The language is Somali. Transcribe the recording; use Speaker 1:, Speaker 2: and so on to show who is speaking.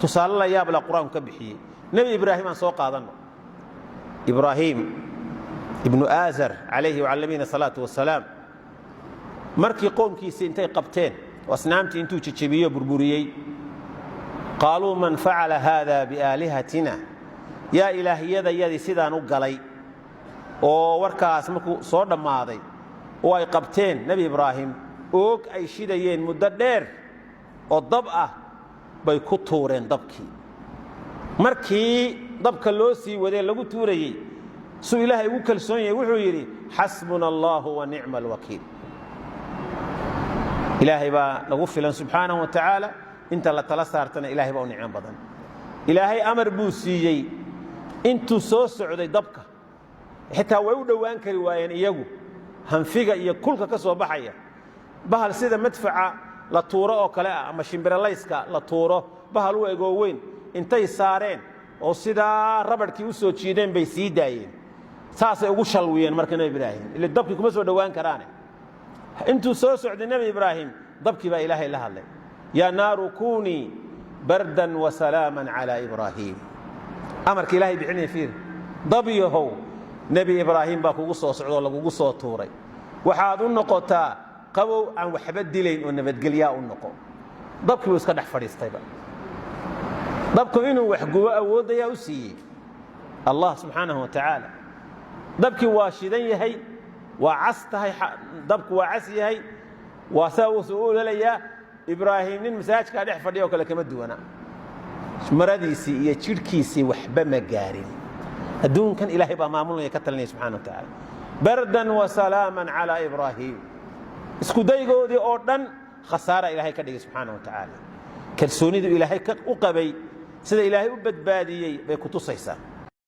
Speaker 1: Tusaale la yaab la Qur-aanku ka bixiyey. Nebi Ibraahim aan soo qaadanno. Ibraahim ibnu Aazar, calayhi wacala nabiyina salaatu wasalaam, markii qoomkiisii intay qabteen oo asnaamtii intuu jejebiyo burburiyey, qaaluu: "Man facala haada biaalihatina?" Yaa ilaahyadayadii sidaan u galay? Oo warkaas markuu soo dhammaaday oo ay qabteen Nebi Ibraahim, oog ay shidayeen muddo dheer oo dab ah bay ku tuureen dabkii. Markii dabka loo sii wadee lagu tuurayey, suu Ilaahay ugu kalsoon yahay, wuxuu yidhi: "Xasbuna Allahu wa nicma alwakiil." Ilaahay baa nagu filan subxaanahu wa tacaala. Inta la tala saartana Ilahay baa u nicmo badan. Ilaahay amar buu siiyey. Intuu soo socday dabka, xitaa way u dhowaan kari waayeen iyagu hanfiga iyo kulka ka soo baxaya. Bahal sida madfaca la tuuro oo kale ah ama shimbiralayska la tuuro, bahal u egoo weyn intay saareen oo sidaa rabadhkii u soo jiideen bay sii daayeen. Saasay ugu shalwiyeen. Marka Nebi Ibraahim ile dabkii kuma soo dhowaan karaane, intuu soo socday Nebi Ibraahim, dabkii baa Ilaahay la hadlay: "Yaa naaru kunii bardan wasalaaman calaa Ibraahim." Amarka Ilahay bixinaya fiir: "Dabyahow, Nebi Ibraahim baa kugu soo socdoo lagugu soo tuuray, waxaad u noqotaa qabow aan waxba dilayn oo nabadgelyaa u noqo." Dabkii buu iska dhex fadhiistayba. Dabku inuu waxgubo awooddayaa u siiyey? Allah subxaanahu wa tacaala. Dabkii waa shidan yahay, waa cas tahay, dabku waa cas yahay, waa saa uusu u ololayaa. Ibraahim nin masaajkaa dhex fadhiya oo kale kama duwana. Maradiisii iyo jidhkiisii waxba ma gaarin. Adduunkan Ilaahay baa maamulaya, ka talinaya subxana wa tacaala. Bardan wa salaaman calaa Ibraahim. Isku daygoodii oo dhan khasaara Ilaahay ka dhigay subxaana wa tacaala. Kalsoonidu Ilaahay u qabay, sida Ilaahay u badbaadiyey bay ku tusaysaa.